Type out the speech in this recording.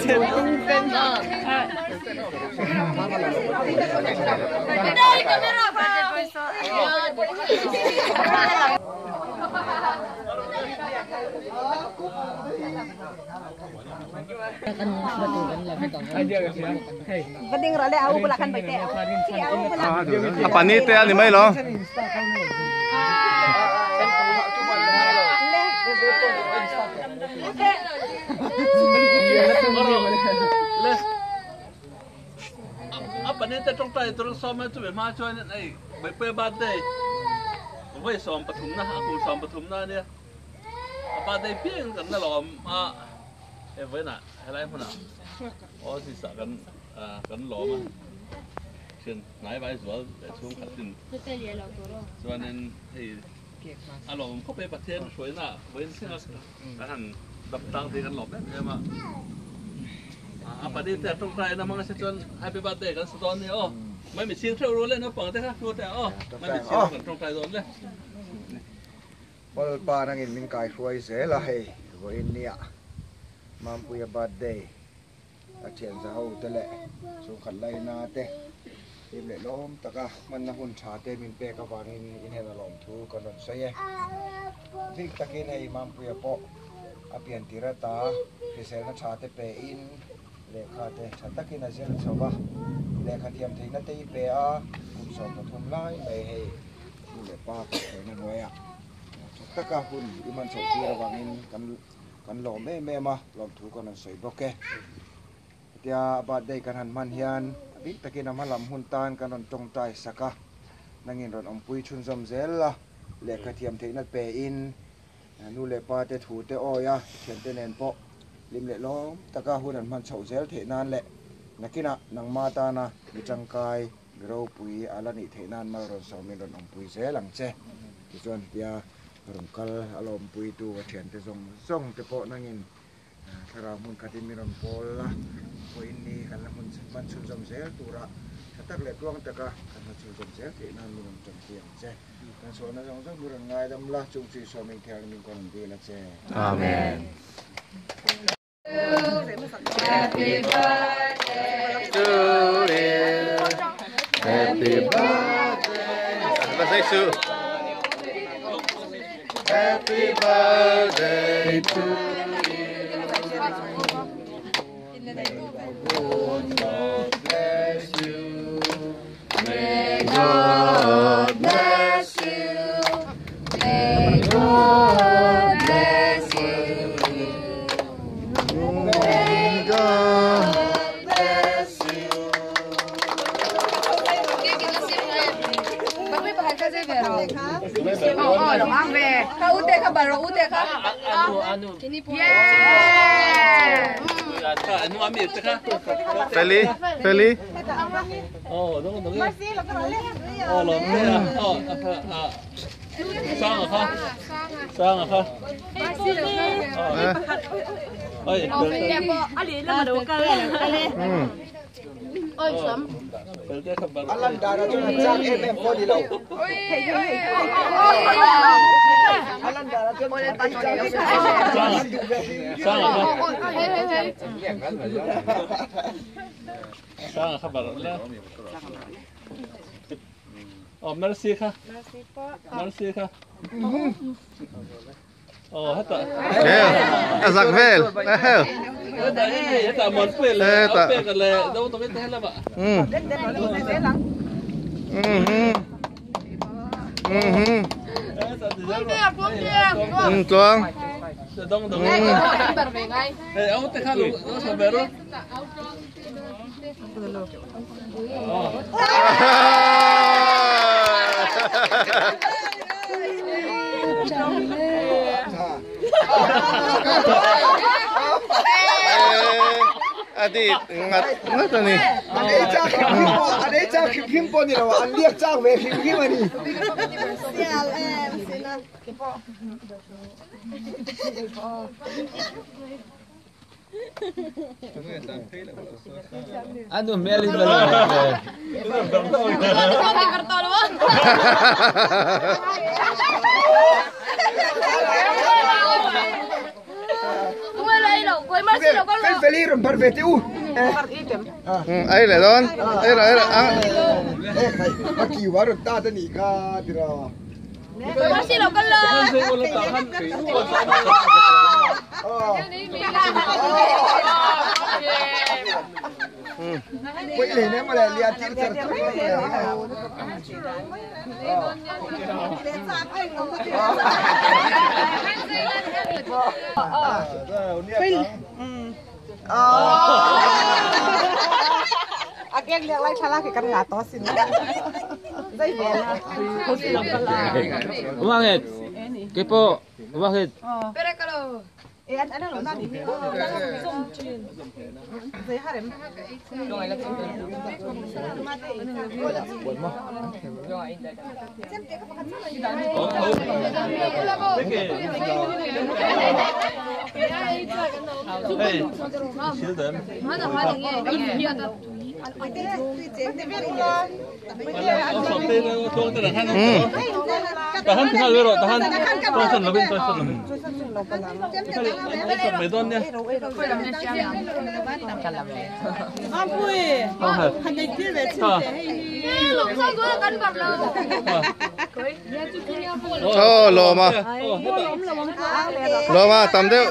A pani te a ni mai lo. A pani te tawngtai tur sawm a chumi hma chuan hei Bawipuia birthday vawi 13 na a kum 13 na ania a birthday piang kan la lawm a he vawiinah helai hmunah office ah kan kan lawm a thian hnai vai zual leh chhungkhat tin chuanin hei a lawmawm khawp mai Pathian hruaina vawiin thleng a kan han dam tlang thei kan lawm em em a a pali te a tawngtai na hmang se chuan happy birthday kan sa dawn nia aw mai mi chhing theuh rual le naupang te kha hnu te aw mai mi chhing kan tawngtai dawn le. Lalpa nangin min kai hruai zel a hei vawiin nia Mampuia birthday a thian za ho te leh chhungkhat laina te hlim leh lawm taka hmanna hun tha te min pek avangin inhen a lawm thu kan rawn sawi e. Bik takin hei Mampuia pawh a pian tir ata hriselna tha te pe in lehkha te tha takin a zir chho va, lehkha thiam theihna te i pe a, kum 13 lai mai hei nu leh pa kan hruaina hnuaiah tha taka hun i hman chhoh tir avangin kan Kan lawm em em a, lawmthu kan rawn sawi bawk e. Hetia a birthday kan han hman hian a bik takin a hma lam hun tan kan rawn tawngtai sak a, nangin rawn awmpui chhunzawm zel la, lehkha thiam theihna pe in nu leh pa te thu te awi a, thiante nen pawh hlim leh lawm taka hun an hman chhoh zel theih nan leh nakinah nangma tana mi tangkai, mi ropui a la nih theih nan mal rawn sawmin rawn awmpui zel ang che. Tichuan hetia Rawn kal a lawmpuitu a thiante zawng zawng te pawh nangin thlarau hmun khatin min rawn pawl la, vawiin ni kan la hmun hman chhunzawm zel tura tha tak leh tluang taka kan hma chhunzawm zel theih nan min rawn tanpui ang che. Kan sualna zawng zawng min rawn ngaidam la, chung chu Isua min thianghlim in ka rawn dil a che. Amen. Happy birthday to you. Happy birthday to Happy birthday to you. May the good Lord bless you. May God bless you. May God bless you. May God bless you. Feli, Feli. A lan danah chuan an chak em em pawh a ni lo. A lan danah chuan an chak em em an duh ve hrim hrim. Aw Mercy kha Mercy kha Aw heta A zak vel Heta hei heta mon pui le Heta. pek le do to te helama Tluang. Dong dong Hey au te kha lu lo sa bero A ti ngat ngat a ni. An ei chak hrim hrim pawh an ei chak hrim hrim pawh ni lo an liak chak ve hrim hrim a ni. Anu hmel in balo Fel Mafeli rawn barh ve teh u. Ai leh dawn ai rawh ai rawh ang. E khai a kiu a rawn tat a nih kha tiraw. Pawih leh nem mawle lian tir char char mai mawle. Bakit? Kepo, bakit? Aw lawm a lawm a tam deuh.